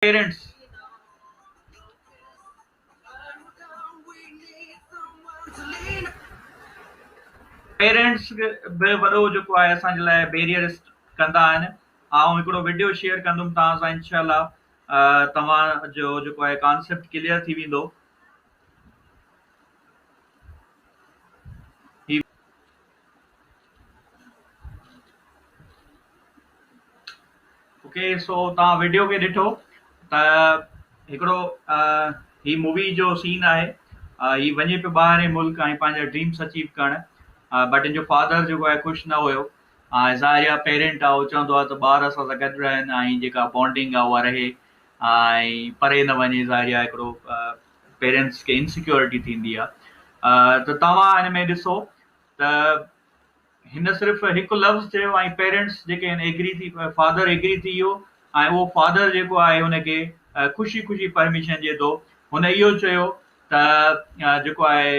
Parents parents به وڏو جيڪو آهي اسان جي لاء بيريئر ڪندا آهن. آئون هڪڙو وڊيو شيئر ڪندم توهان سان انشاء الله توهان جو جيڪو آهي ڪانسيپٽ ڪليئر ٿي ويندو. هي اوڪي سو توهان وڊيو کي ڏٺو ته هڪڙو هي مووي جو سين آهي هي وڃي پيو ٻاهرين ملڪ ۽ پنهنجا ڊريمس اچيو ڪرڻ بٽ هن جو فادر جيڪو آهي خوش نه هيو ۽ ظاهر آهي پيرنٽ آهي اهو چوندو آهي ته ٻار اسان سان گڏ رهن ۽ جيڪا بانڊنگ آهي اها رهي ۽ پري نه وڃي ظاهر آهي هڪڙو پيرنٽس کي انسيڪيورٽي ٿيندي آهي ته توهان هن ۾ ڏسو ته هن صرف هڪ لفظ چيو ۽ پيرنٽس جيڪي آهن ايگري ٿي فادر ايگري ٿي ويو ۽ اهو فادر جيڪو آهي هن کي خوشي خوشي پرميشن ڏئي ٿو. هن اهو چيو ته جيڪو آهي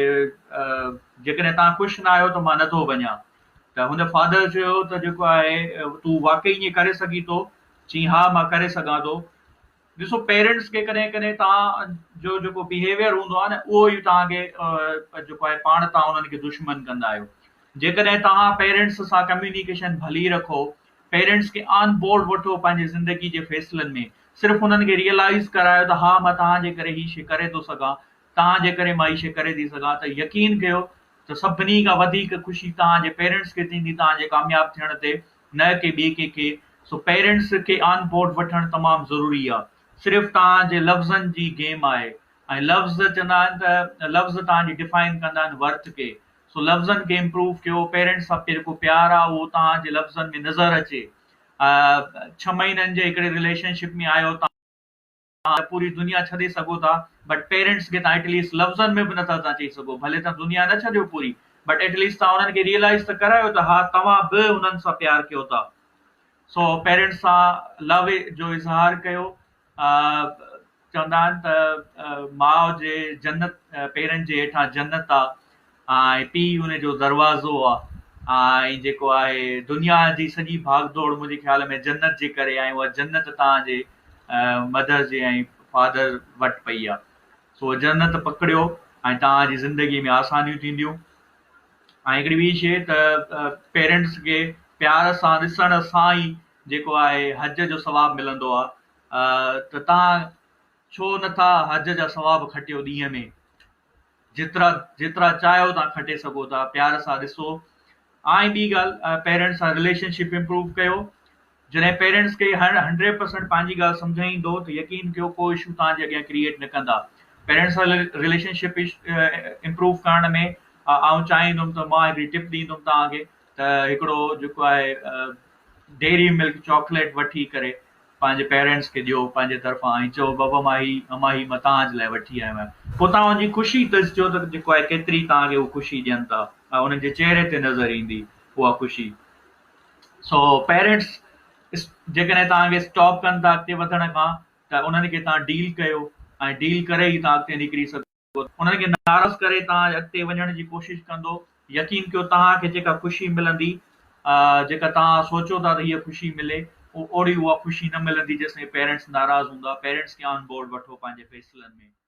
جيڪڏهن توهان خوش نه آهيو ته مان نٿو وڃان ته هن فادر چيو ته جيڪو آهي تون واقعي ائين ڪري سگهين ٿو؟ چيائين ها مان ڪري سگهان ٿو. ڏسو پيرنٽس کي ڪڏهن ڪڏهن توهان جو جيڪو بيهيويئر هوندو آهي نه اهو ئي توهان کي جيڪو آهي پاڻ توهان انهن کي دشمن ڪندا آهيو جيڪڏهن توهان پيرنٽس سان ڪميونيڪيشن ڀلي رکو پيرنٽس کي آن بورڊ وٺو پنهنجي زندگي جي فيصلن ۾ صرف انهن کي ريئلائز ڪرايو ته ها مان توهان جي ڪري هي شي ڪري ٿو سگهان توهان جي ڪري مان هي شي ڪري ٿي سگهان ته يقين ڪيو ته سڀني کان وڌيڪ خوشي توهان جي پيرنٽس کي ٿيندي توهان جي ڪامياب ٿيڻ تي نه ڪي ٻئي ڪنهن کي. سو پيرنٽس کي آن بورڊ وٺڻ تمام ضروري آ. صرف توهان جي لفظن جي گيم آهي ۽ لفظ چوندا آهن ته لفظ توهان جي ڊفائن ڪندا آهن ورٿ کي. سو لفظن کي امپروو ڪيو پيرنٽس سان جيڪو پيار آ اهو توهان جي لفظن ۾ نظر اچي. ڇهه مهينن جي هڪڙي رليشن شپ ۾ آهيو توهان. توهان پوري دنيا ڇڏي سگهو ٿا بٽ پيرنٽس کي توهان ايٽليسٽ لفظن ۾ به نٿا توهان چئي سگهو ڀلي توهان دنيا نه ڇڏيو پوري بٽ ايٽليسٽ توهان انهن کي ريئلائز ته ڪرايو ته ها توهان به انهن سان پيار ڪيو ٿا سو پيرنٽس سان لو جو اظهار ڪيو چوندا آهن ته ماء جي جنت پيرن جي هيٺان جنت آ ۽ پيء ان جو دروازو آ ۽ جيڪو آهي دنيا جي سڄي ڀاڳ ڊوڙ منهنجي خيال ۾ جنت جي ڪري آهي اها جنت توهان جي مدر جي ۽ فادر وٽ پئي آ سو جنت پڪڙيو ۽ توهان جي زندگي ۾ آسانيون ٿينديون ۽ هڪڙي ٻي شيء ته پيرنٽس کي پيار سان ڏسڻ سان ئي جيڪو آهي حج جو ثواب ملندو آ ته توهان ڇو نٿا حج جا ثواب کٽيو ڏينهن ۾ جيترا جيترا چاهيو توهان کٽي سگهو ٿا پيار سان ڏسو ۽ ٻي ڳالهه پيرنٽس سان رليشن شپ امپروو ڪيو جڏهن پيرنٽس کي 100% پنهنجي ڳالهه سمجهائيندو ته يقين ڪيو ڪو اشو توهان جي اڳيان ڪريئيٽ نه ڪندا پيرنٽس سان رليشن شپ امپروو ڪرڻ ۾ آئون چاهيندم ته مان هڪڙي ٽپ ڏيندم توهان کي ته هڪڙو جيڪو آهي ڊيري ملڪ چاڪليٽ وٺي ڪري پنهنجي پيرنٽس کي ڏيو پنهنجي طرفان ۽ چئو بابا مان هي امان هي مان توهان جي لاء وٺي آيو آهيان پوء توهان ان جي خوشي ڏسجو ته جيڪو آهي ڪيتري توهان کي هو خوشي ڏين ٿا ۽ انهن جي چهري تي نظر ايندي اها خوشي سو پيرنٽس جيڪڏهن توهان کي اسٽاپ ڪن ٿا اڳتي وڌڻ کان ته انهن کي توهان ڊيل ڪيو ۽ ڊيل ڪري ئي توهان اڳتي نڪري سگهو انهن کي ناراض ڪري توهان اڳتي وڃڻ جي ڪوشش ڪندو، يقين ڪيو توهان کي جيڪا خوشي ملندي، جيڪا توهان سوچو ٿا ته هيء خوشي ملي، اوڙي اها خوشي نه ملندي جيستائين پيرنٽس ناراض هوندا، پيرنٽس کي آن بورڊ وٺو پنهنجي فيصلن ۾.